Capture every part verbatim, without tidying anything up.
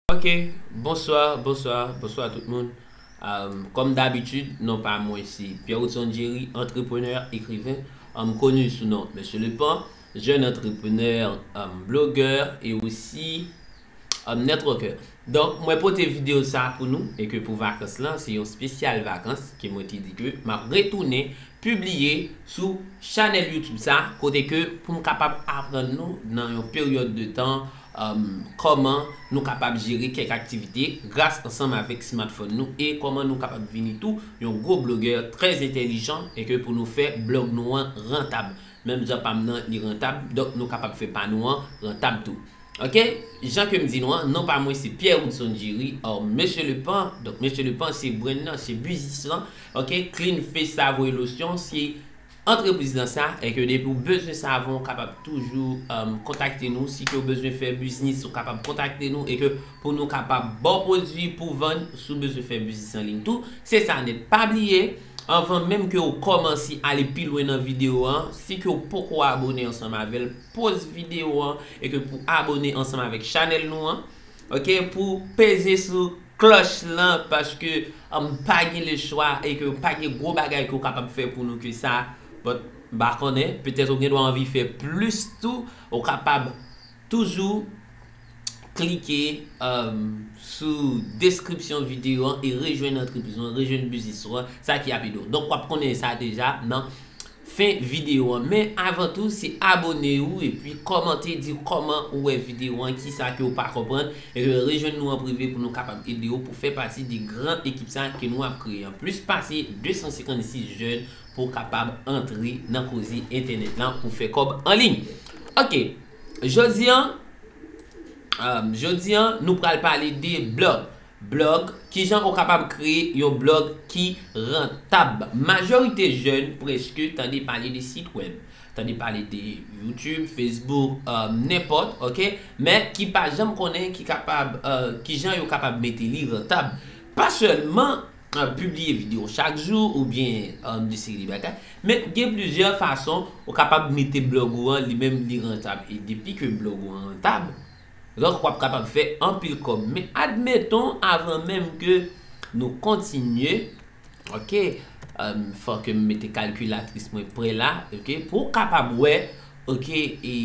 Ok, bonswa, bonswa, bonswa tout moun. Um, kòm dabitid, non pa mwen se Pierre Woodson Jerry, antreprenè, ekriven, um, koni sou non Mesye Lepan, jèn antreprenè, um, blogè e osi um, networker. Donk, mwen pote videyo sa pou nou e ke pou vakans lan, se yon spesyal vakans ke mwen te di ke m ap retounen pibliye sou chanèl YouTube sa, kote ke pou m kapab aprann nou nan yon peryòd de tan um, kòman nou kapab jere kèk aktivite gras ansanm avèk smartphone nou e kòman nou kapab vini tou yon gwo blogè trè entèlijan e ke pou nou fè blog nou an rantab. Menm jan pa m nan li rantab, donk nou kapab fè pa nou an rantab tou. Ok, jan ke m di nou an, non pa mwen se Pierre Woodson Jerry, or Mesye Lepan. Donk Mesye Lepan se brand nan, se biznis lan. Ok, Clean Face Savon e Losyon se antrepriz lan sa, e ke depi w bezwen savon, w kapab toujou um, kontakte nou. Si ke w bezwen fè biznis, w kapab kontakte nou e ke pou nou kapab ba w pwodui pou vann, si w bezwen fè biznis an liy tou, se sa nèt. Pa bliye, anvan menm ke w kòmanse ale pi lwen nan videyo an, si ke w poko abone ansanm avè l, poz videyo an e ke pou abone ansanm avèk chanèl nou an, ok, pou peze sou klòch lan, paske um, pa gen lechwa e ke pa gen gwo bagay ke w kapab fè pou nou ke sa. But m pa konnen, petèt ou gen dwa anvi fè plis tou, ou kapab toujou klike um, sou deskripsyon videyo an e rejwenn antrepriz ou an, rejwenn biznis ou an, sa ki ap ede w. Donk w ap konnen sa deja nan fen videyo an. Men avan tou, se abone ou epi kòmante, di kòman ou wè videyo an, kisa ke w pa konprann, e rejwenn nou an prive pou nou kapab ede w pou fè pati de gran ekip sa ke nou ap kreye an. Plis pase de san senkannsis jèn pou kapab antre nan koze entènèt lan pou fè kòb an liy. Ok, jodi an, um, jodi an, nou pral pale de blog. Blog, kijan ou kapab kreye yon blog ki rantab? Majorite jèn prèske tande pale de sit wèb, tande pale de YouTube, Facebook, um, nenpòt, ok? Men ki pa janm konnen ki kapab, uh, kijan yo kapab mete li rantab. Pa sèlman uh, pibliye videyo chak jou oubyen um, de seri de bagay, men gen plizyè fason ou kapab mete blog ou an li menm li rantab. E depi ke blog ou an rantab, donk w ap kapab fè anpil kòb. Men admeton, avan menm ke nou kontinye, ok, um, fò ke m mete kalkilatris mwen prè la, ok, pou w kapab wè, ok, e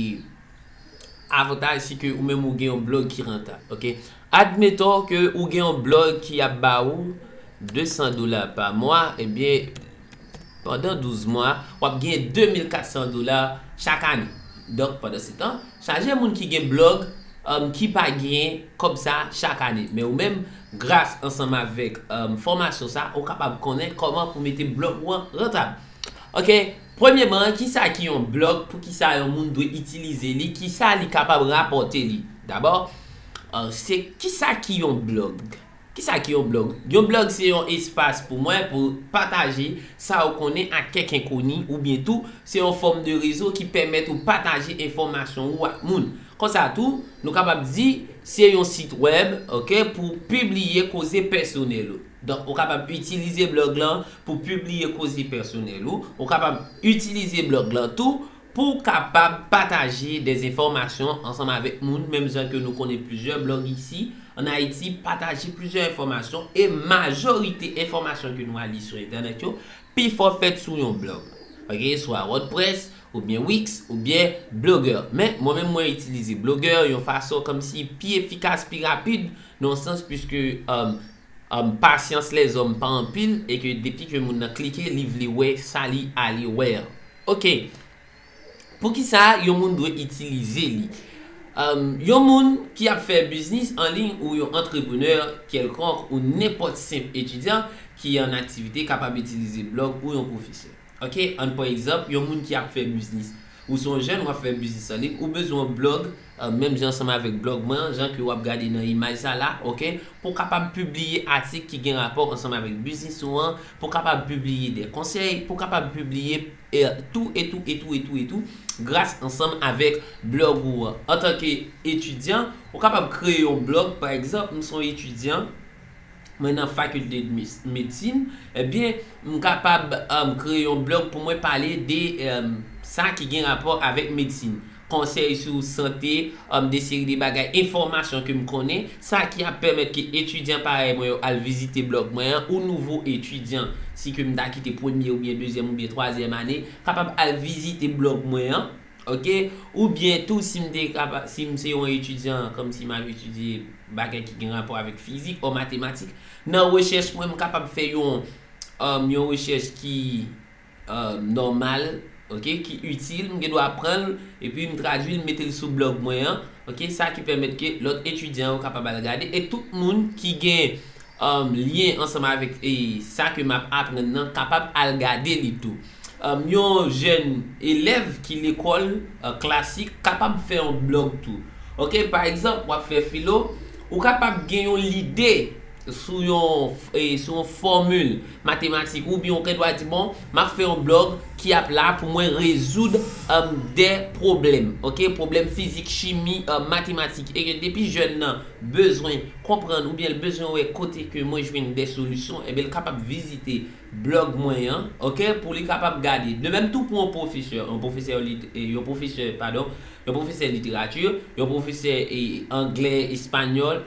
avantaj se ke ou menm ou gen yon blog ki rantab, ok. Admeton ke ou gen yon blog ki ap ba ou de san dola pa mwa, ebyen, pandan douz mwa, w ap gen de mil kat san dola chak ane. Donk, pandan se tan, chaje moun ki gen blog um, ki pa gen kòb sa chak ane. Men ou menm, gras ansanm avèk um, fòmasyon sa, ou kapab konnen kòman pou mete blog ou an rantab. Ok, premyeman, kisa ki yon blog, pou kisa yon moun dwe itilize li, kisa li kapab rapòte li? Dabò, uh, se kisa ki yon blog? Kisa ki yon blog? Yon blog se yon espas pou mwen pou pataje sa ou konnen ak kèk enkoni oubyen tou se yon fòm de rezo ki pèmèt ou pataje enfòmasyon ou ak moun. Konsa tou, nou kapab di se yon sit wèb, ok, pou pibliye koze pèsonèl ou. Donk, ou kapab itilize blog lan pou pibliye koze pèsonèl ou. Ou kapab itilize blog lan tou pou w kapab pataje de enfòmasyon ansanm avèk moun, menm jan ke nou konnen plizyè blog isi an Ayiti pataje plizyè enfòmasyon, e majorite enfòmasyon ke nou a li sou entènèt yo, pifò fèt sou yon blog. Ok, swa WordPress, oubyen Wix, oubyen Blogger. Men, mwen menm, mwen itilize Blogger yon fason kòmsi pi efikas, pi rapid, nan yon sans, piske, um, um, pasyans lèzòm pa anpil, e ke depi ke moun nan klike, li vle wè sa li ale wè an. Ok. Poukisa yon moun dwe itilize li? Um, yon moun ki ap fè biznis an liy ou yon antreprenè kèlkonk ou nenpòt senp etidyan ki an aktivite kapab itilize blog ou yon pwofesè. Ok, ann pran egzanp, yon moun ki ap fè biznis. Ou se yon jèn, w ap fè biznis an liy, ou bezwen yon blog, uh, menm jan ansanm avèk blog mwen an, jan ke w ap gade nan imaj sa la, ok, pou w kapab pibliye atik ki gen rapò ansanm avèk biznis ou an, pou w kapab pibliye de konsèy, pou w kapab pibliye e tou, e tou, e tou, e tou, e tou, gras ansanm avèk blog ou an. Antanke etidyan, ou kapab kreye yon blog, pa egzanp, m se yon etidyan, mwen nan fakilte de mes-, medsin, ebyen, m kapab, um, kreye yon blog pou mwen pale de, um, sa ki gen rapò avèk medsin. konsèy sou sante, um, de seri de bagay, enfòmasyon ke m konnen, sa ki ap pèmèt ke etidyan parèy mwen yo al vizite blòg mwen an, ou nouvo etidyan, si ke m ta kite premye oubyen dezyèm oubyen twazyèm ane, kapab al vizite blòg mwen an, oke? Oubyen tou, si m te kapa-, si m se yon etidyan, kòmsi m ap etidye bagay ki gen rapò avèk fizik, o matematik, nan rechèch mwen, m kapab fè yon, um, yon rechèch ki, um, nòmal, oke, ki itil, m gen dwa pran l, epi m tradui l, m mete l sou blòg mwen an, oke, sa ki pèmèt ke lòt etidyan yo kapab al gade, e tout moun ki gen, um, lyen ansanm avèk, e, sa ke m ap aprann nan, kapab al gade li tou. Um, yon jèn elèv ki lekòl, uh, klasik kapab fè yon blòg tou. Oke, pa egzanp, w ap fè filo, ou kapab gen yon lide sou yon, e, sou yon fòmil matematik, oubyen ou gen dwa di, bon, m ap fè yon blòg ki ap la pou mwen rezoud, um, de pwoblèm, oke, pwoblèm fizik, chimi, um, matematik, e ke depi jèn nan bezwen konprann oubyen l bezwen wè kote ke mwen jwenn de solisyon, ebyen, l kapab vizite blòg mwen an, oke, pou li kapab gade. De menm tou pou yon pwofesè, yon pwofesè lit-, e, yon pwofesè, padon, yon pwofesè literati, yon pwofesè, e, anglè, espanyòl,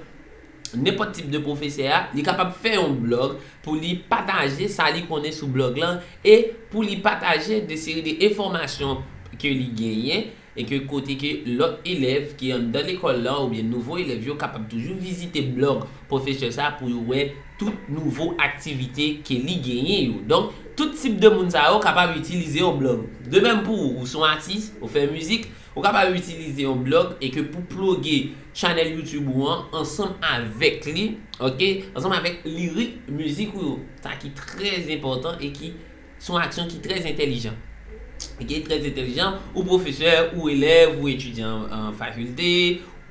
nenpòt tip de pwofesè a, li kapab fè yon blòg pou li pataje sa li konnen sou blòg lan e pou li pataje de seri de enfòmasyon ke li genyen e ke kote ke lòt elèv ki anndan lekòl lan oubyen nouvo elèv yo kapab toujou vizite blòg pwofesè sa pou yo wè tout nouvo aktivite ke li genyen yo. Donk, tout tip de moun sa yo kapab itilize yon blòg. De menm pou ou, ou se yon atis, ou fè mizik, ou kapab itilize yon blòg e ke pou ploge chanèl YouTube ou an ansanm avèk li, oke, ansanm avèk lirik mizik ou yo. Sa ki trè enpòtan e ki se yon aksyon ki trè entèlijan. Oke, trè entèlijan, ou pwofesè, ou elèv, ou etidyan an fakilte,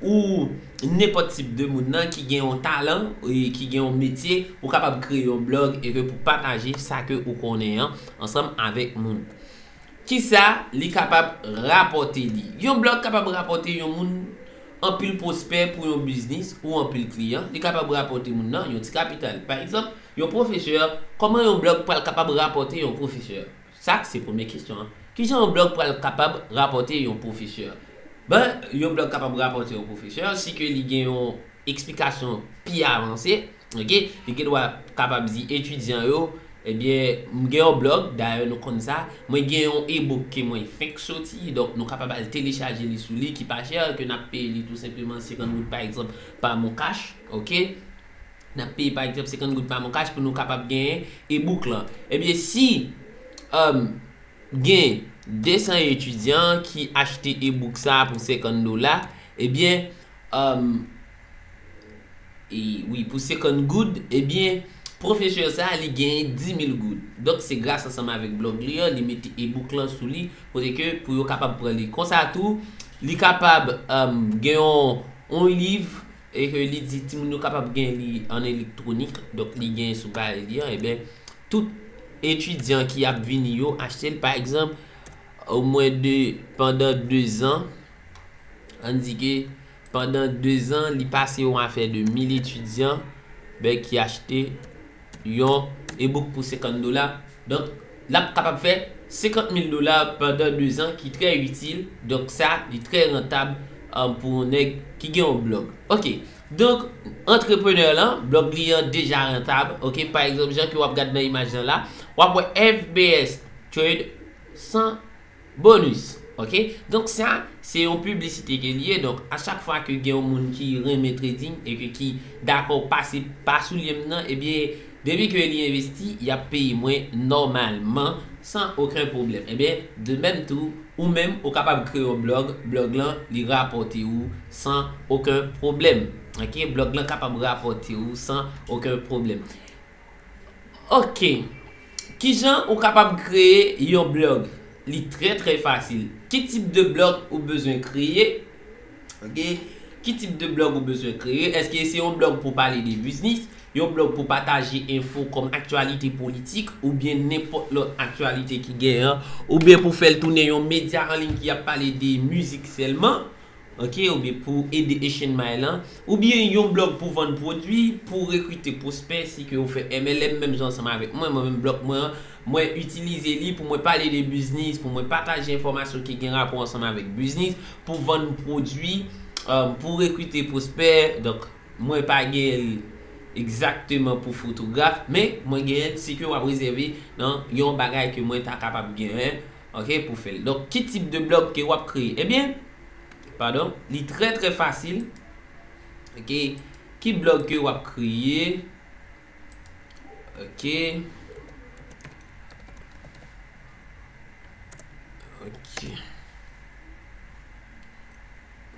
ou nenpòt tip de moun nan ki gen yon talan e ki gen yon metye, ou kapab kreye yon blòg e ke pou pataje sa ke ou konnen an ansanm avèk moun. Kisa li kapab rapòte li? Yon blòg kapab rapòte yon moun anpil pwospè pou yon biznis ou anpil kliyan. Li kapab rapòte moun nan yon ti kapital. Pa egzanp, yon pwofesè, kòman yon blòg pral kapab rapòte yon pwofesè? Sa, se premye kesyon an. Kijan yon blòg pral kapab rapòte yon pwofesè? Ben, yon blòg kapab rapòte yon pwofesè si ke li gen yon eksplikasyon pi avanse, oke? Li gen dwa kapab di etidyan yo, ebyen, m gen yon blòg, dayè nou konn sa, mwen gen yon e-book ke mwen fenk soti, donk nou kapab al telechaje li sou li ki pa chè, ke n ap peye li tou senpleman senkant goud pa egzanp pa MonCash, oke? N ap peye pa egzanp senkant goud pa MonCash pou nou kapab genyen e-book lan. Ebyen, si, um, gen de san etidyan ki achte e-book sa pou senkant dola, ebyen, um, e, wi, pou senkant goud, ebyen, pwofesè sa a, li genyen dis mil goud. Donk, se gras ansanm avèk blòg li an, li mete e-book lan sou li, kote ke pou yo kapab pran li. Konsa tou, li kapab, um, gen yon, yon liv, e ke li di timoun yo kapab gen li an elektwonik, donk li gen sou kay li an, ebyen, tout etidyan ki ap vini yo achte l, pa egzanp, omwen de, pandan de zan, ann di ke pandan de zan, li pase yon afè de mil etidyan, ben, ki achte yon e-book pou senkant dola. Donk, l ap kapab fè senkant mil dola pandan de zan, ki trè itil. Donk, sa, li trè rantab, um, pou yon nèg ki gen yon blòg. Oke. Donk, antreprenè lan, blòg li an deja rantab. Oke, pa egzanp, jan ke w ap gad nan imaj lan la, w ap wè F B S Trade san bonus. Oke? Donk, sa, se yon piblisite ke li ye. Donk, a chak fwa ke gen yon moun ki renmen trading e ke ki dakò pase pa soulye m nan, ebyen, depi ke li envesti, y ap peye mwen nòmalman, san okenn pwoblèm. Ebyen, de menm tou, ou menm, ou kapab kreye yon blòg, blòg lan, li rapòte ou san okenn pwoblèm. Oke? Blòg lan kapab rapòte ou san okenn pwoblèm. Oke. Kijan ou kapab kreye yon blòg? Li trè, trè fasil. Ki tip de blòg ou bezwen kreye? Oke. Ki tip de blòg ou bezwen kreye? Èske se yon blòg pou pale de biznis, yon blòg pou pataje enfo kòm aktyalite politik, oubyen nenpòt lòt aktyalite ki genyen, oubyen pou fè l tounen yon medya an liy ki ap pale de mizik sèlman? ok, oubyen pou ede Asian Mile lan, oubyen yon blòg pou vann pwodui, pou rekrite pwospè, si ke ou fè M L M menm jan ansanm avèk mwen, mwen menm blòg mwen an, mwen itilize li pou mwen pale de biznis, pou mwen pataje enfòmasyon ki gen rapò ansanm avèk biznis, pou vann pwodui, um, pou rekrite pwospè. Donk, mwen pa gen l egzakteman pou fotograf, men mwen gen l si ke w ap rezève nan yon bagay ke mwen ta kapab genyen, ok, pou fè l. Donk, ki tip de blòg ke w ap kreye? Ebyen, padon, li trè, trè fasil. Ok, ki blòg ke w ap kreye? Ok. Ok.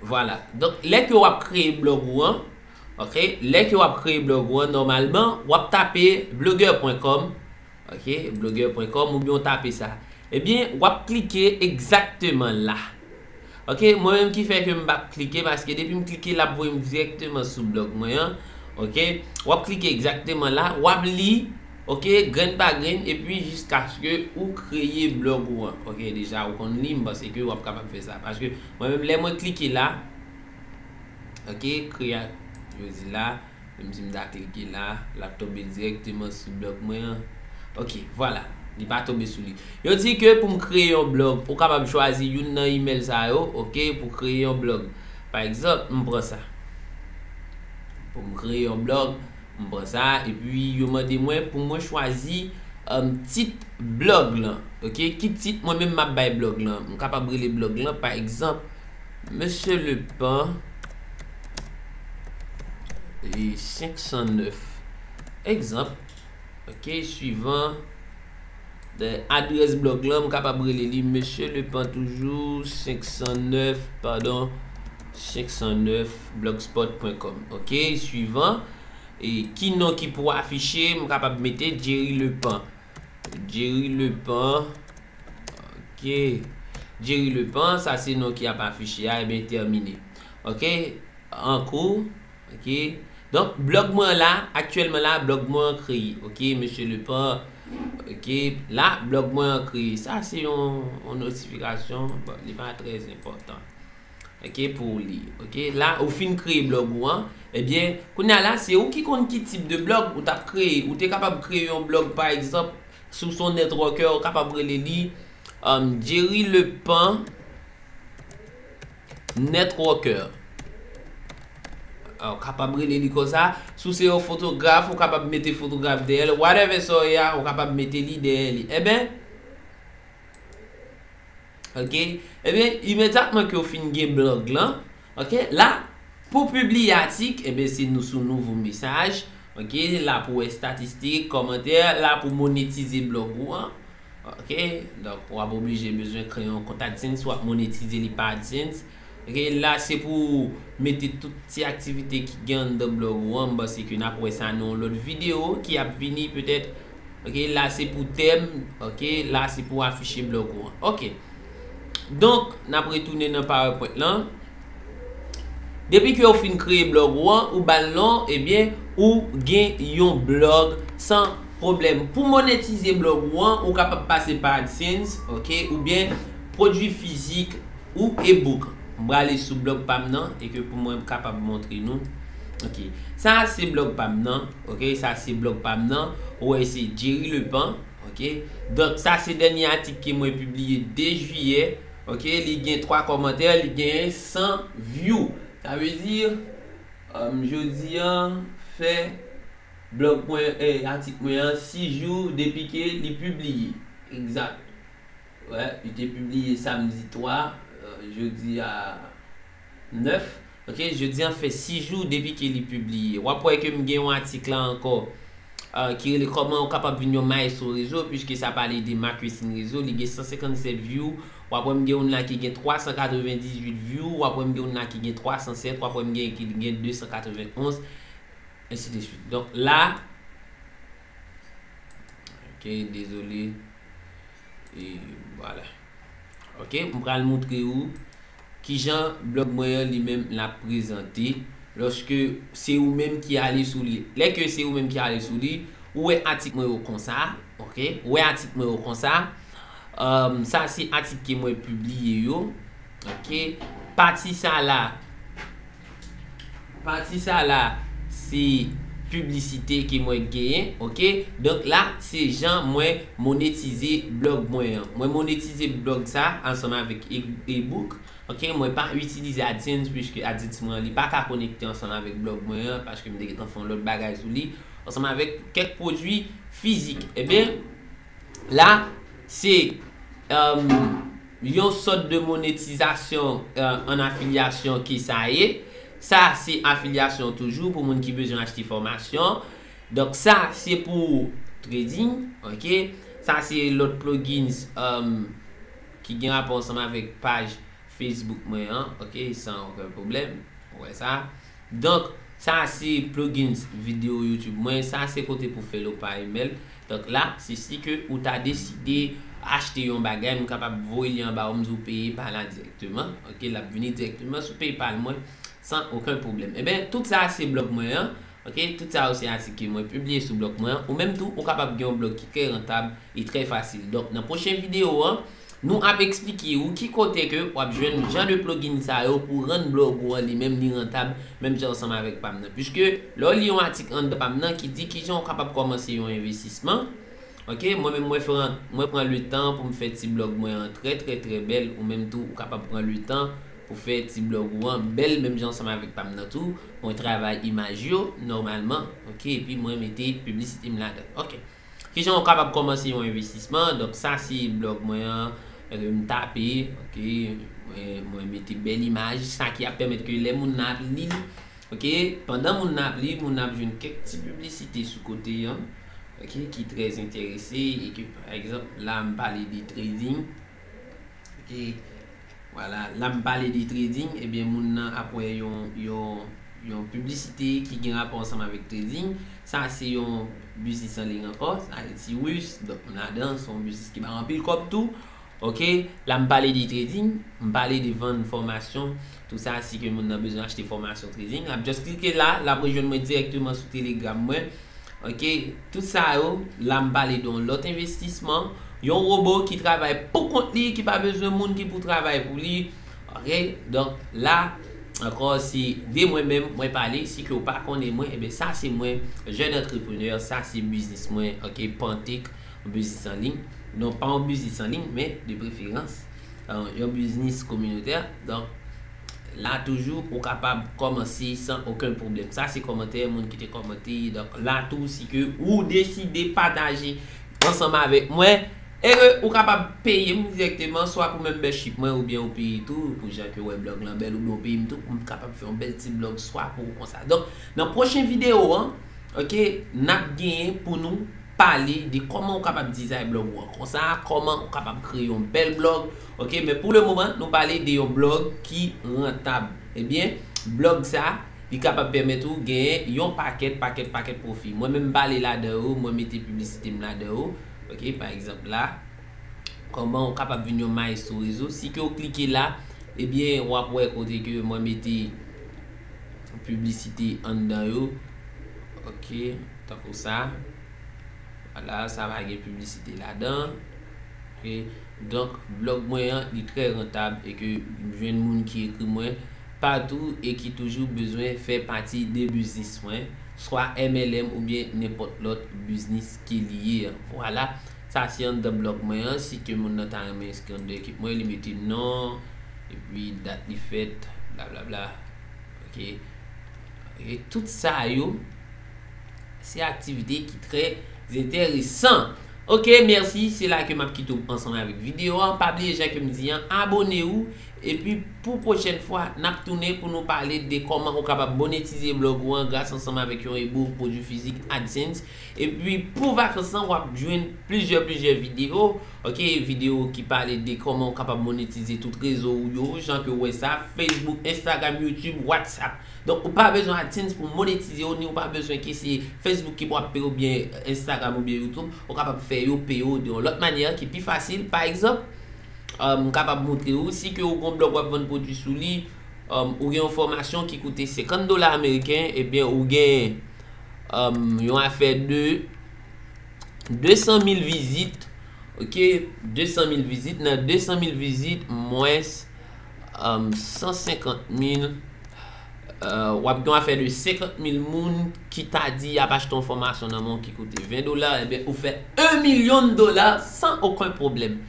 Vwala. Donk, lè ke w ap kreye blòg ou an, ok, lè ke w ap kreye blòg ou an, nòmalman, w ap tape blogger pwen kòm, ok, blogger pwen kòm, oubyen w tape sa. Ebyen, w ap klike egzakteman la. Ok, mwen menm ki fè ke m pa klike, paske depi m klike, l ap voye m dirèkteman sou blòg mwen an. Ok, w ap klike egzakteman la, w ap li, ok, grenn pa grenn, epi jiskaske ou kreye blòg ou an. Ok, deja ou konn li, m panse ke w ap kapab fè sa. Paske mwen menm, lè mwen klike la, ok, kreye, jodi la, menm si m ta klike la, l ap tonbe dirèkteman sou blòg mwen an. Ok, vwala, li pa tonbe sou li. Yo di ke pou m kreye yon blòg, ou kapab chwazi youn nan email sa yo, ok, pou kreye yon blòg. Pa egzanp, m pran sa. Pou m kreye yon blòg, m pran sa, epi yo mande mwen pou mwen chwazi, um, tit blòg lan. Ok, ki tit mwen menm m ap bay blòg lan? M kapab rele blòg lan, pa egzanp, Mesye Lepan e senk san nèf. Egzanp, ok, swivan, adrès blòg lan, m kapab rele li Mesye Lepan toujou, senk san nèf, padon, senk san nèf, blogspot pwen kòm. Ok, swivan, e ki non ki pou afiche, m kapab mete Jerry Lepan. Jerry Lepan. Ok. Jerry Lepan, sa se non ki ap afiche a, ebyen, tèmine. Ok. Ankou. Ok. Donk, blòg mwen la, aktyèlman la, blòg mwen an kreye. Ok, Mesye Lepan. Ok. La, blòg mwen an kreye. Sa se yon, yon notifikasyon. Bon, li pa trè enpòtan. Ok, pou w li. Ok, la, ou fin kreye blòg ou an. Ebyen, kounye a la, se ou ki konn ki tip de blòg ou t ap kreye. Ou te kapab kreye yon blòg, pa egzanp, si w se yon networker, ou kapab rele li, um, Jerry Lepan Networker. Ou kapab rele li konsa. Si w se yon fotograf, ou kapab mete fotograf dèyè l. Whatever sa w ye a, ou kapab mete li dèyè li. Ebyen, ok? Ebyen, imedyatman ke w fin gen blòg lan, ok? La, pou pibliye atik, ebyen, se nou sou nouvo mesaj, ok? La pou w estatistik, kòmantè, la pou monetize blòg ou an, ok? Donk, w ap oblije bezwen kreye yon kont AdSense, w ap monetize li pa AdSense. Ok, la se pou mete tout ti aktivite ki gen anndan blòg ou an, m panse ke n ap wè sa nan yon lòt videyo ki ap vini petèt. Ok, la se pou tèm, ok, la se pou afiche blòg ou an. Ok. Donk, n ap retounen nan PowerPoint lan. Depi ke w fin kreye blòg ou an, ou ba l non, ebyen, ou gen yon blòg san pwoblèm. Pou monetize blòg ou an, ou kapab pase pa AdSense, ok, oubyen pwodui fizik ou e-book. M prale sou blòg pa m nan e ke pou mwen m kapab montre nou. Ok. Sa a se blòg pa m nan. Ok, sa se blòg pa m nan. Ou wè se Jerry Lepan. Ok. Donk sa se dènye atik ke mwen pibliye de jiyè. Ok, li gen twa kòmantè, li gen san view. Sa vle di, um, jodi an fè blòg mwen, eh, atik mwen an sis jou depi ke li pibliye. Egzak. Wè, li te pibliye samdi twa, euh, jodi a nèf. Ok, jodi an fè sis jou depi ke li pibliye. W ap wè ke m gen yon atik la ankò, euh, ki rele kòman ou kapab vin yon maestro rezo, piske sa pale de marketing rezo, li gen san senkannsèt view. W ap wè m gen youn la ki gen twa san katrevendizuit view, w ap wè m gen youn la ki gen twa san sèt, w ap wè m gen ki gen de san katrevenonz, ensi de suit. Donk la, ok, dezole. E vwala. Ok, m pral montre ou kijan blòg mwen an li menm l ap prezante lòske se ou menm ki ale sou li. Lè ke se ou menm ki ale sou li, ou wè atik mwen yo konsa, ok? Ou wè atik mwen yo konsa. Um, sa se atik ke mwen pibliye yo, ok? pati sa la, pati sa la, se piblisite ke mwen genyen, ok? Donk la, se jan mwen monetize blog mwen an. Mwen monetize blog sa ansanm avèk e-, ebook. Ok, mwen pa itilize AdSense, puiske AdSense mwen an, li pa ka konekte ansanm avèk blog mwen an, paske m te gentan fè yon lòt bagay sou li, ansanm avèk kèk pwodui fizik. Ebyen, la, se, um, yon sòt de monetizasyon, uh, an afilyasyon ke sa ye. Sa, se afilyasyon toujou pou moun ki bezwen achte fòmasyon. Donk, sa, se pou trading, ok? Sa, se lòt plugins, um, ki gen rapò ansanm avèk paj Facebook mwen an, ok, san okenn pwoblèm. Ou wè sa. Donk, sa se plugins videyo YouTube mwen. Sa se kote pou fè lo pa email. Donk la, se si ke ou ta deside achte yon bagay, m kapab voye li anba ou, m di w peye pa la dirèkteman. Ok, l ap vini dirèkteman sou PayPal mwen san okenn pwoblèm. Ebyen, tout sa se blog mwen an. Ok, tout sa yo se atik ke mwen pibliye sou blog mwen an. Ou menm tou, ou kapab gen yon blog ki trè rantab e trè fasil. Donk, nan pwochen videyo an, nou ap eksplike ou ki kote ke w ap jwenn jan de plugin sa yo pou rann blog ou an li menm li rantab, menm jan ansanm avèk pa m nan. Puiske lè w li yon atik anndan pa m nan ki di kijan w kapab kòmanse yon envestisman, ok, mwen menm mwen fè, mwen pran le tan pou m fè ti blog mwen an trè, trè, trè bèl, ou menm tou ou kapab pran le tan pou fè ti blog ou an bèl, menm jan ansanm avèk pa m nan tou. Mwen travay imaj yo nòmalman, ok, epi mwen mete piblisite m ladan. Ok. Kijan w kapab kòmanse yon envestisman? Donk, sa se blog mwen an, e, m tape, ok, mwen, mwen mete bèl imaj, sa ki ap pèmèt ke lè moun nan ap li l, ok, pandan moun nan ap li, moun nan ap jwenn kèk ti piblisite sou kote an, ok, ki trè enterese, e ke, pa egzanp, la, m pale de trading, ok, vwala, la, m pale de trading, ebyen, moun nan ap wè yon, yon, yon piblisite ki gen rapò ansanm avèk trading. Sa se yon biznis an liy ankò, sa se Tirus, donk m ladan, se yon biznis ki ba anpil kòb tou. Ok, la m pale de trading, m pale de vann fòmasyon, tou sa si ke moun nan bezwen achte fòmasyon trading, l ap just klike la, l ap rejwenn mwen dirèkteman sou Telegram mwen. Ok, tout sa yo, la m pale de yon lòt envestisman, yon wobo ki travay pou kont li, ki pa bezwen moun ki pou travay pou li. Ok, donk la, ankò, se de mwen menm, mwen pale, si ke w pa konnen mwen, ebyen, sa se mwen, jèn antreprenè, sa se biznis mwen, ok, Pantik, yon biznis an liy. Non pa yon biznis an liy, men de preferans, euh, yon biznis kominotè. Donk, la toujou, ou kapab kòmanse san okenn pwoblèm. Sa se kòmantè moun ki te kòmante. Donk, la tou, si ke ou deside pataje ansanm avèk mwen, e ke ou kapab peye m dirèkteman, swa pou membership mwen, oubyen ou peye tou, pou jan ke w wè blog lan bèl, oubyen ou peye m tou, pou m kapab fè yon bèl ti blog, swa pou ou konsa. Donk, nan pwochen videyo an, ok, n ap genyen pou nou pale de kòman ou kapab dizay blog ou an. Konsa, kòman ou kapab kreye yon bèl blog. Ok, men pou le moman, nou pale de yon blog ki rantab. Ebyen, blog sa, li kapab pèmèt ou genyen yon pakèt, pakèt, pakèt pwofi. Mwen menm m pale ladan yo, mwen mete piblisite m ladan yo. Ok, pa egzanp la, kòman ou kapab vin yon maestro rezo. Si ke w klike la, ebyen, w ap wè kote ke mwen mete piblisite anndan yo. Ok, tankou sa. Vwala, sa va gen piblisite ladan. Ok. Donk, blog mwen an, li trè rantab e ke m jwenn moun ki ekri mwen patou e ki toujou bezwen fè pati de biznis mwen, swa M L M oubyen nenpòt lòt biznis ke li ye an. Vwala, sa se anndan blog mwen an. Si ke moun nan ta renmen enskri anndan ekip mwen, li mete non, epi dat li fèt, blablabla. Ok. E tout sa yo, se aktivite ki trè enteresan. Ok, mèsi. Se la ke m ap kite w ansanm avèk videyo a. Pa bliye, jan ke m di an, abone ou. Epi, pou pwochèn fwa, n ap tounen pou nou pale de kòman ou kapab monetize blog ou an gras ansanm avèk yon ebook, pwodui fizik, AdSense. Epi, pou vakans lan, w ap jwenn plizyè, plizyè videyo. Ok, videyo ki pale de kòman ou kapab monetize tout rezo ou yo, jan ke w wè sa, Facebook, Instagram, YouTube, WhatsApp. Donk, ou pa bezwen AdSense pou monetize yo, ni ou pa bezwen ke se Facebook ki pou ap peye w oubyen Instagram oubyen YouTube. Ou kapab fè yo peye w de yon lòt manyè ki pi fasil. Pa egzanp, euh, m kapab montre w, si ke ou gon blog w ap vann pwodui sou li, euh, ou gen yon fòmasyon ki koute senkant dola ameriken, ebyen, ou gen, euh, yon afè de de san mil vizit, ok, de san mil vizit, nan de san mil vizit, mwens, um, san senkant mil, uh, w ap gen afè de senkant mil moun ki ta di y ap achte yon fòmasyon nan men w ki koute ven dola, ebyen, ou fè yon milyon dola san okenn pwoblèm.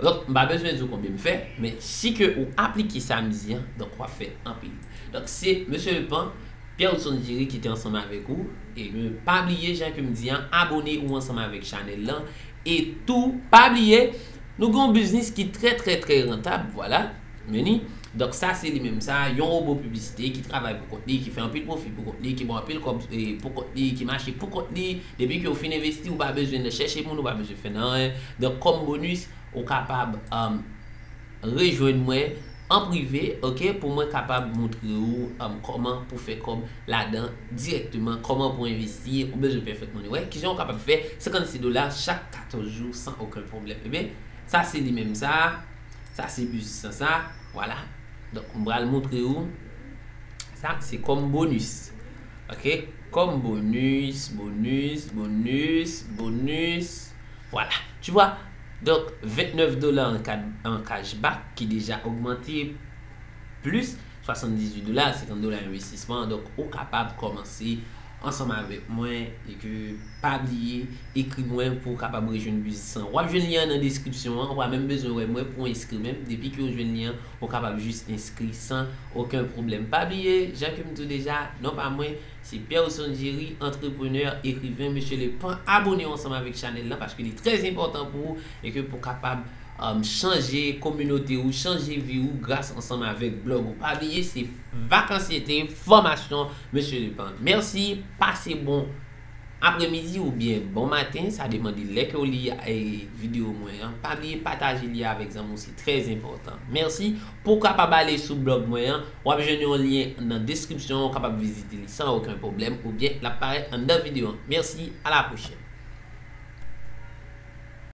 Donk, m pa bezwen di w konbyen m fè, men si ke ou aplike sa m di an, donk w ap fè anpil. Donk, se Mesye Lepan, Pierre Wilson Jerry ki te ansanm avèk ou. E men pa bliye, jan ke m di an, abone ou ansanm avèk chanèl lan. E tou, pa bliye, nou gen yon biznis ki trè, trè, trè rantab, vwala. Meni. Donk, sa se li menm sa, yon wobo piblisite ki travay pou kont li, ki fè anpil pwofi pou kont li, ki ba w anpil kòb e, pou kont li, ki mache pou kont li. Depi ke w fin envesti, ou pa bezwen nan chèche moun, ou pa bezwen fè nan anyen. Donk, kòm bonis, ou kapab um, rejwenn mwen an prive, ok, pou mwen kapab montre ou um, kòman pou fè kòb ladan dirèkteman, kòman pou envesti, ou bezwen perfect money. Wè, kijan ou kapab fè senkannsis dola chak katòz jou san okenn pwoblèm. Ebyen, sa se li menm sa, sa se biznis lan sa, vwala. Donk, m pral montre ou, sa se kòm bonis. Ok, kòm bonis, bonis, bonis, bonis. Vwala. Tu vois? Donk, vennèf dola an, an cashback ki deja ogmante plis swasanndizuit dola, senkant dola envestisman. Donk, ou kapab kòmanse ansanm avèk mwen e ke pa bliye ekri mwen pou w kapab rejwenn biznis lan. W ap jwenn lyen an nan deskripsyon an, ou pa menm bezwen wè mwen pou w enskri menm. Depi ke w jwenn lyen an, ou kapab jis enskri san okenn pwoblèm. Pa bliye, jan ke m di w deja, non pa mwen, se Pierre Wilson Jerry, antreprenè, ekriven, Mesye Lepan. Abone w ansanm avèk chanèl lan paske li trè enpòtan pou ou e ke pou w kapab um, chanje kominote ou, chanje vi ou gras ansanm avèk blòg ou. Pa bliye, se Vakansyete, fòmasyon, Mesye Lepan. Mèsi, pase bon apremidi oubyen bon maten, sa depann de lè ke w li e, videyo mwen an. Pa bliye pataje li avèk zanmi w, se trè enpòtan. Mèsi. Pou w kapab ale sou blòg mwen an, w ap jwenn yon lyen nan deskripsyon an, ou kapab vizite li san okenn pwoblèm oubyen l ap parèt anndan videyo an. Mèsi, a la pwochèn.